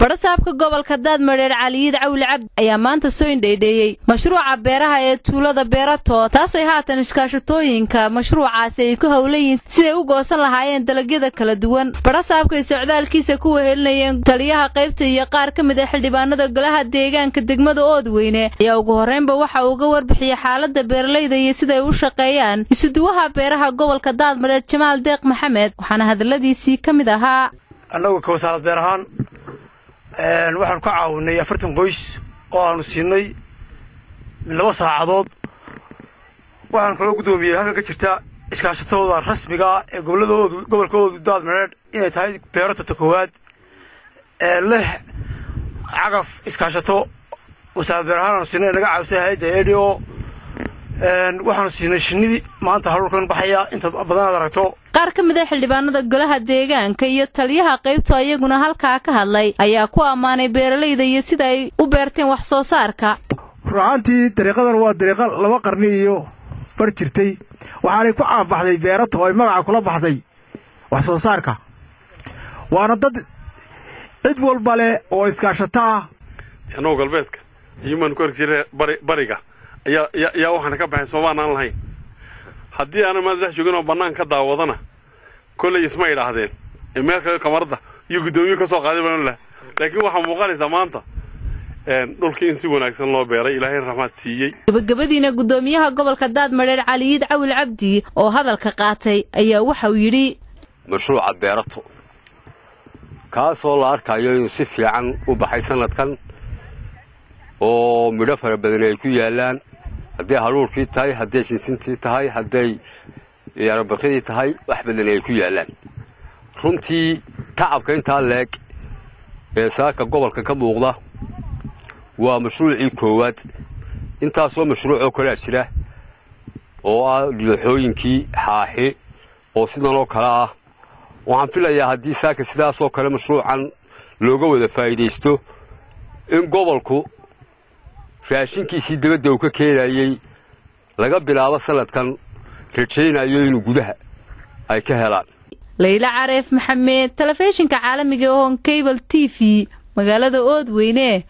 Barasaabka gobolka Daadmadheer Caliyiid Cawli Cabdi ayaa maanta soo indhaydheeyey mashruuca beeraha ee tuulada Beerato, taasoo haatan iskaashatooyinka mashruucaasi ay ku howlayihiin siday u goosan lahaayeen dalagyada kala duwan. Barasaabkay socdaalkiisa ku wehelinayeen taliyaha qaybta iyo qaar ka mid a xildhibaanada golaha deegaanka degmada Oodweyne ayaa ugu horreynba waxa uu uga warbixiyey xaaladda beeralayda iyo siday u shaqeeyaan isuduwaha beeraha gobolka Daadmadheer Jamaal Deeq Maxamed, waxaana hadaladiisii ka mid ahaa: Annagu ka wasaarad beer ahaan waxaanu ka caawinay 40 qoys oo aanu siinay 2 saacadood. Waxaan kaloo guddoomiyey halkan ka jirta iskaashatooda rasmiga ee goboladoodu gobolkoodu Daadmadheedh inay tahay Beerato koowaad ee leh cagaf iskaashato. Wasaarad beer ahaan aanu siinay, naga caawisay hayadda ADO. Waxaanu siinay shinnidii maanta haruurkan baxaya inta badan aad aragto. Qaar ka mid a xildhibaanada golaha deegaanka iyo taliyaha qaybtu ayaguna halkaa ka hadlay ayaa ku ammaanay beeralayda iyo sida ay u beerteen wax soo saarka. Run ahaantii dariiqadan waa dariiqa 2 qarni iyo bar jirtay, waxaanay ku caanbaxday Beerato oo ay magaca kula baxday wax soo saarka, waana dad cid walba leh oo iskaashato ah. Annagoo galbeedka iyumaanu ku arki jiray, bariga ayaa waxaana ka baxayn soomaanaan lahayn. Haddii aanan maanta dhex joogin oo bannaan ka daawadana, kollay isma idhaahdeen meel kale kamarada iyo guddoomiye ka soo qaaday baan lah, laakiin waxaa muuqanaysaa maanta dhulkii in si wanaagsan loo beeray, Ilaahay raxmaad siiyey. Gabagabadiina guddoomiyaha gobolka Daadmadheer Caliyiid Cawil Cabdi oo hadalka qaatay ayaa waxauu yidhi: Mashruuca Beerato kaasoo la arkayo inuu si fiican u baxay sanadkan oo midho fara badan ay ku yaallaan, hadday haruurkii tahay, hadday sinsintii tahay, hadday yarabakidii tahay, wax badan ay ku yaallaan. Runtii tacabka intaa leeg ee saaka gobolka ka muuqda waa mashruucii koowaad. Intaasoo mashruuc oo kalea jira oo ah dooxooyinkii xaaxi oo sidan oo kale ah. Waxaan filayaa haddii saaka sidaasoo kale mashruucan looga wada faa'iidaysto in gobolku raashinkiisii dibadda uu ka keenayey laga bilaabo sanadkan rajaynayo inuu gudaha ay ka helaan. Layla Careef Maxamed, telefishinka caalamiga ee Horn Cable TV, magaalada Oodweyne.